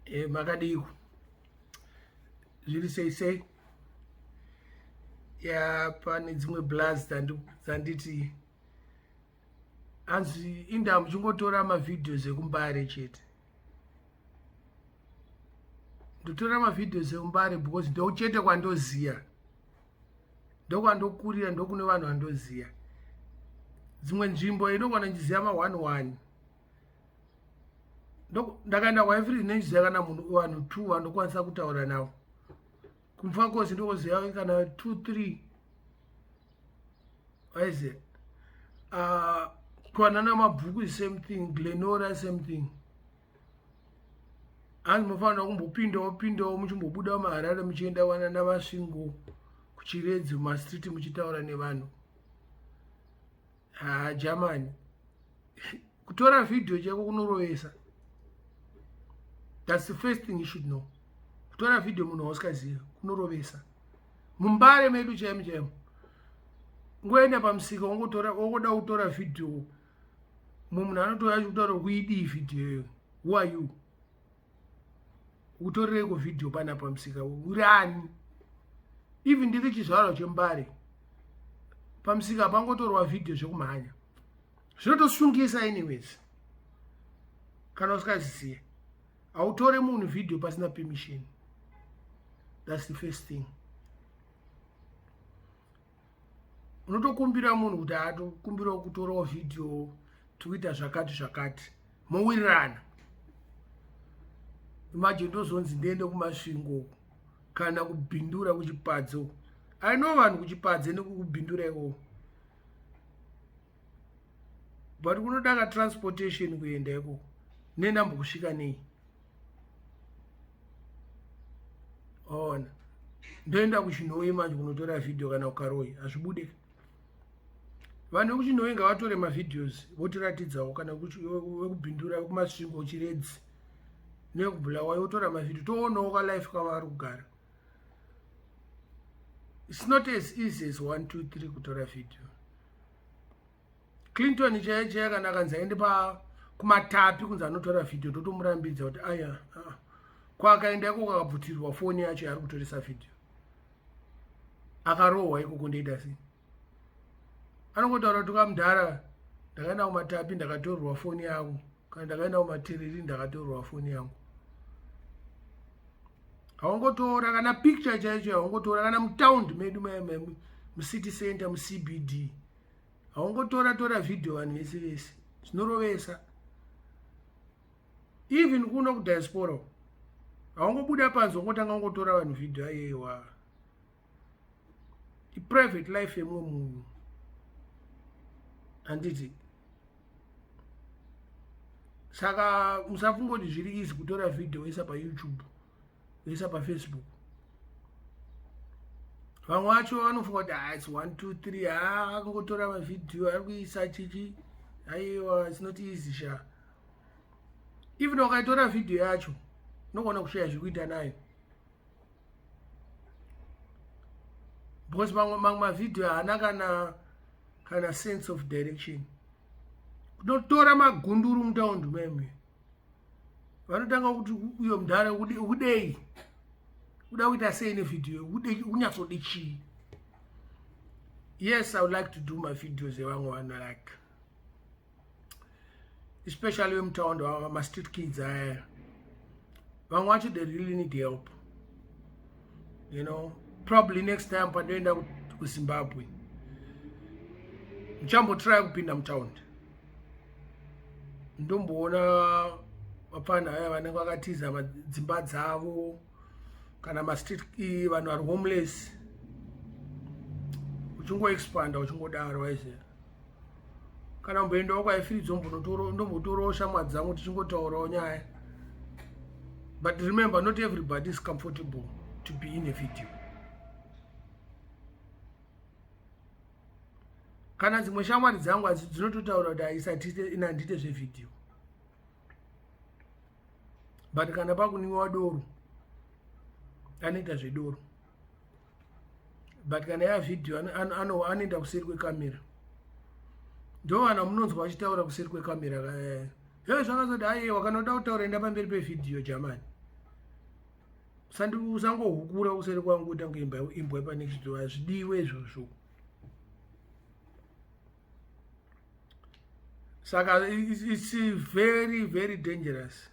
E, makadiiko zviri sei sei ya pane dzimwe blaz dzanditi hanzi inda muchingotora mavideos ekumbare chete ndotora mavideos ekumbare because ndochete kwandoziya ndokwandokurira ndokune vanhu vandoziya dzimwe nzvimbo inokwana ndichiziva ma one one ndakaenda kwaefree ndinoziva kana munhu vanhu two vandokwanisa kutaura navo kumfakosi ndokuziva kana two three aiziva ah, kwanana mabhuku same thing glenora same thing hanzi mofanira kumbopindawo pindawo muchimbobuda muharare muchienda wanana masvingo kuchiredzi mumastreet muchitaura nevanhu haa germany kutora vhidhiyo chako kunorovesa thats the first thing you should know kutora vhidhiyo munhu wausikaziva kunorovesa mumbare medu chaimo chaimo ngoenda pamusika wongotora wongoda kutora vhidhiyo mumwe munhu anotouya achikutaura kuidii vhidhiyo iyoyo who are you utorereiko vhidhiyo pana pamusika uri ani even ndiri chizvarwa chembare pamusika pangotorwa vhidhiyo zvekumhanya zvinotosungisa anyways kana usikazizive hautore munhu vhidhiyo pasina permission thats the first thing unotokumbira munhu kuti atokumbirawo kutorawo vhidhiyo tikuita zvakati zvakati mowirirana imagine ndozonzi ndiende kumasvingo kana kubhindura kuchipadze uko i know vanhu kuchipadze nekukubhindura ikoko but kunoda ka transportation kuenda ikoko nendambokusvika nei ona ndoenda kuchinhoyi manje kunotora vhidhiyo kana kukaroi hazvibude vanhu vekuchinhoyi ngavatore mavideos votiratidzawo kana vekubhindura vekumasvingo chiredzi nekubulawayo votora mavhidhiyo toonawo kalife kavari kugara its not as easy as 1 2 3 kutora vhidhiyo Clinton chaiye chaiye kana akanzi aende pa kumatapi kunzi anotora vhidhiyo totomurambidza kuti aya ah. kwaakaenda ikoko akabvutirwa foni yacho yaari kutoresa vhidhiyo akarohwa ikoko ndoita sei anongotaura kuti kamudhara ndakaenda kumatapi ndakatorerwa foni yangu kana ndakaenda kumatiriri ndakatorerwa foni yangu haungotora kana picture chaicho haungotora kana mutaundi medu mucity center mucbd haungotora tora vhidhiyo vanhu vese vese zvinorovesa even kuno kudiaspora haungobuda panze ungotanga ungotora vanhu vhidhiyo ayewa iprivate life yemumwe munhu handiti saka musafungoti zviri easy kutora vhidhiyo woisa payoutube voisa pafacebook vamwe vacho vanofunga kuti ah, its one two three ha akangotora mavhidhiyo ari kuisa chichi aiwa its not easy sha even wakaitora vhidhiyo yacho unogona kushaya zvekuita nayo because mamwe mamwe mavhidhiyo haana kana kana sense of direction kunotora magunduru mutaundi meme vanotanga kuti uyo mudhara ukudei uda kuita sei nevhidhiyo unyatsode chii yes i would like to do my videos evamwe vanhu like especially vemutaundi mastreet kids aya vamwe vacho they really need help you know probably next time pandoenda kuzimbabwe ndichambotry kupinda mutaundi ndomboona vapfana aya vanenge vakatiza dzimba dzavo kana mastreet vanhu vari homeless uchingoexpanda uchingodaro waiziva kana mboendawo kwaifiridzo ndombotorawo shamwa dzangu tichingotaurawo nyaya but remember not everybody is comfortable to be in a video kana dzimwe shamwari dzangu adzi dzinototaura kuti aisatite ina handite zvevhidhiyo but kana pakuniwa doro anoita zvedoro but kana yavhidhiyo anoenda kuseri kwekamera ndo vanhu vamunonzwa vachitaura kuseri kwekamera eh, he zvakazoti aiwa kana uda kutaura enda pamberi pevhidhiyo jamani. Usangohukura kuseri kwangu kuita kunge imbwa yepanext door, hazvidiwe izvozvo. Saka it's very very dangerous.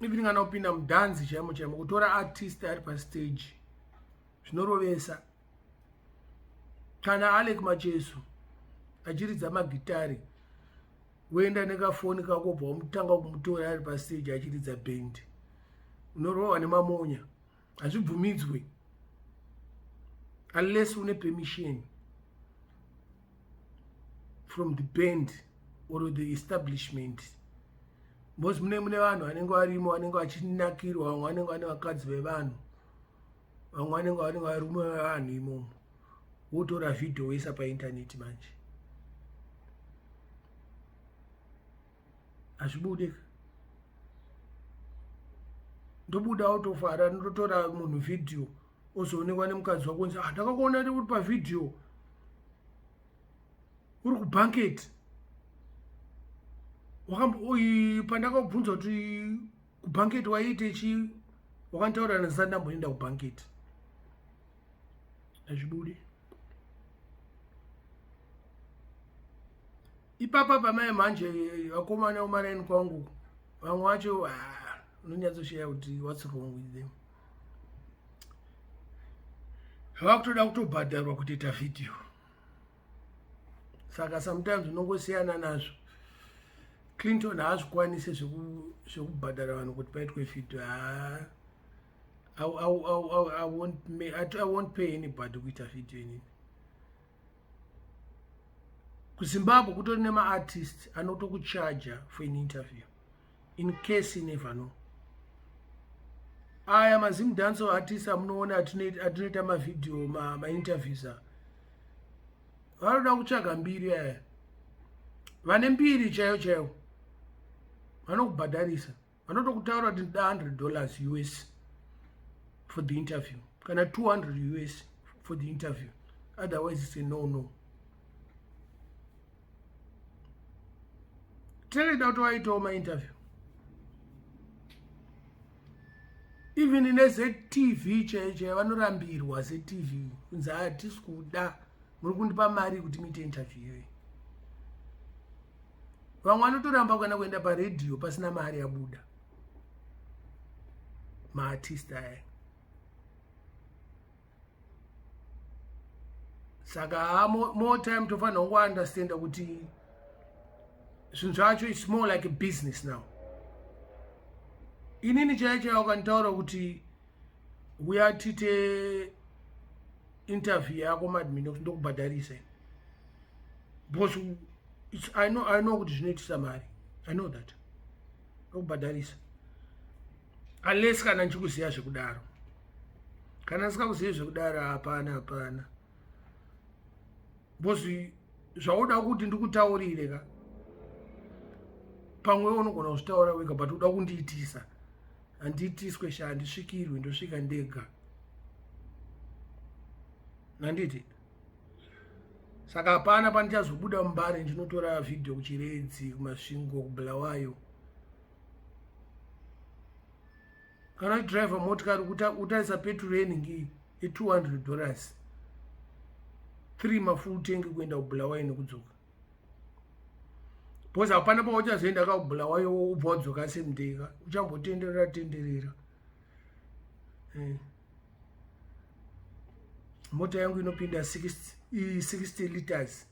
Even kana kupinda mudhanzi chaimo chaimo, kutora artist ari pastage zvinorovesa. Kana Alec Macheso achiridza magitari, woenda nekafoni kako bva wamutanga kumutora ari pastage achiridza bhendi, unorohwa nemamonya. Hazvibvumidzwe unless une permission from the band or the establishment, because mune vanhu vanenge varimo vanenge vachinakirwa, vamwe vanenge vane vakadzi vevanhu, vamwe vanenge vane varume vevanhu imomo. Wotora vhidhiyo woisa paintaneti, manje hazvibude. Ndobuda autofara, ndotora munhu vhidhiyo, ozoonekwa nemukadzi wako nzi, ah, ndakakuona uri pavhidhiyo uri kubanket, pandakabvunza kuti kubanket waiite chii, wakanditaurira ndisati ndamboenda kubanket. Hazvibudi ipapa pamai. Manje vakomana vemaraini kwangu, vamwe vacho, ah, unonyatsosheya kuti what's wrong with them. Vakutoda kutobhadharwa kutoita vhidhiyo. Saka sometimes unongosiyana nazvo. Clinton haazvikwanisi zvekubhadhara vanhu kuti paitwe vhidhiyo. Haa, I won't pay anybody kuita vhidhiyo inini. KuZimbabwe kutori nemaartist anotokuchaja for an interview, in case you never know. Aya maZimdancehall artist amunoona atinoita mavhidhiyo, mainterviews, ma vanoda kutsvaga mbiri. Aya vane mbiri chaiyo chaiyo vanokubhadharisa, vanotokutaura kuti ndida $100 US for the interview kana 200 US for the interview, otherwise it's a no no. Tinenge tida kuti waitawo mainterview even neZTV chaiyo chaiyo, vanorambirwa ZTV kunzi hatisi kuda, muri kundipa mari kuti muite interview iyoyi. Vamwe vanotoramba kana kuenda paredhiyo pasina mari yabuda, maartist aya. Saka more time tofanira kungounderstanda kuti zvinhu zvacho is more like a business now. Inini chaiyo chaiyo, wakanditaura kuti uya tite interview yako madmin, kuti ndokubhadharisa, because I know kuti zvinoitisa mari. I know that ndokubhadharisa unless kana ndichikuziva zvekudaro. Kana ndisikakuzivi zvekudaro, hapana, hapana, because zvauda kuti ndikutaurire ka, pamwe unogona kuzvitaura wega, but uda kundiitisa. Handiitiswe sha, handisvikirwi, ndosvika ndega, handiti? Saka hapana pandichazobuda muMbare ndinotora vhidhiyo kuChiredzi, kuMasvingo, kuBulawayo. Kana uchidhiraivha motikari, utarisa petrol yeningi ye$200, 3 mafull tank kuenda kuBulawayo nekudzoka, because hapana pauchazoenda ka kuBulawayo ubva wadzoka same day ka, uchambotenderera tenderera. Mota yangu inopinda 60 liters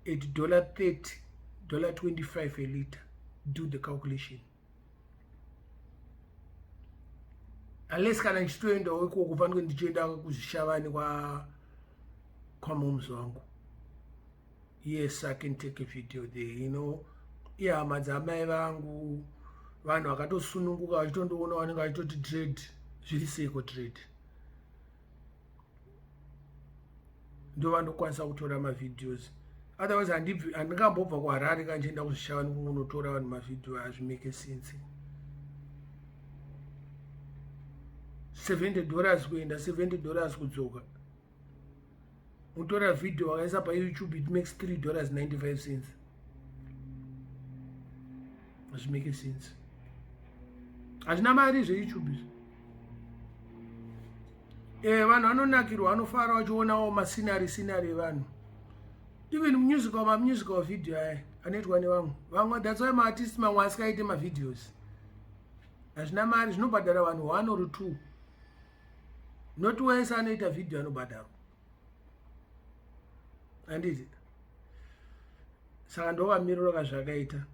at dollar 30, dollar 25 a liter. Do the calculation. Unless kana ndichitoendawo ikoko, fanike ndichienda kuZvishavane kwamoms wangu, yes, I can take a video there. Ihama dzamai vangu, vanhu vakatosununguka vachitondiona, vanenge vachitoti, "Dread, zviri seiko Dread?" Ndo vandokwanisa kutora mavideos. Otherwise handingambobva kuHarare ka ndichienda kuZvishavane kungonotora vanhu mavhidhio, hazvimake sense. $70 kuenda, $70 kudzoka, mutora vhidhio wakaisa paYouTube, it makes $3.95. Hazvimake sense. Hazvina mari zveYouTube izvi. Eh, vanhu vanonakirwa, vanofara vachionawo masinari sinari evanhu. Even musical, mamusical video aya anoitwa nevamwe vamwe. That's why maartist mamwe asikaite mavideos. Hazvina mari, zvinobhadhara vanhu one or two, not wese anoita video anobhadharwa, handiti? Saka ndokamiriro kazvakaita.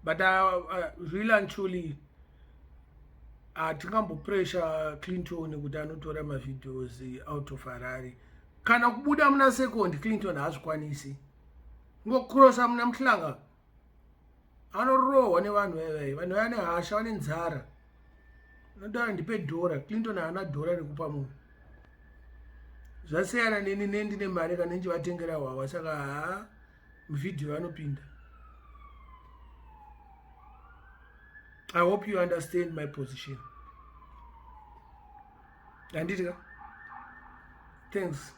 But really and truly, hatingambopressure Clinton kuti anotora mavideos out of Harare kana kubuda muna Second. Clinton haazvikwanisi ngocrossa muna Muhlanga, anorohwa nevanhu vaivai. Vanhu vaya nehasha, vane nzara, anotaura, "Ndipe dhora." Clinton haana dhora rekupa munhu. Zvasiyana neni, nendine mari kana ndichivatengera hwawa. Saka haa, muvhidhiyo vanopinda. I hope you understand my position, handiti ka? Thanks.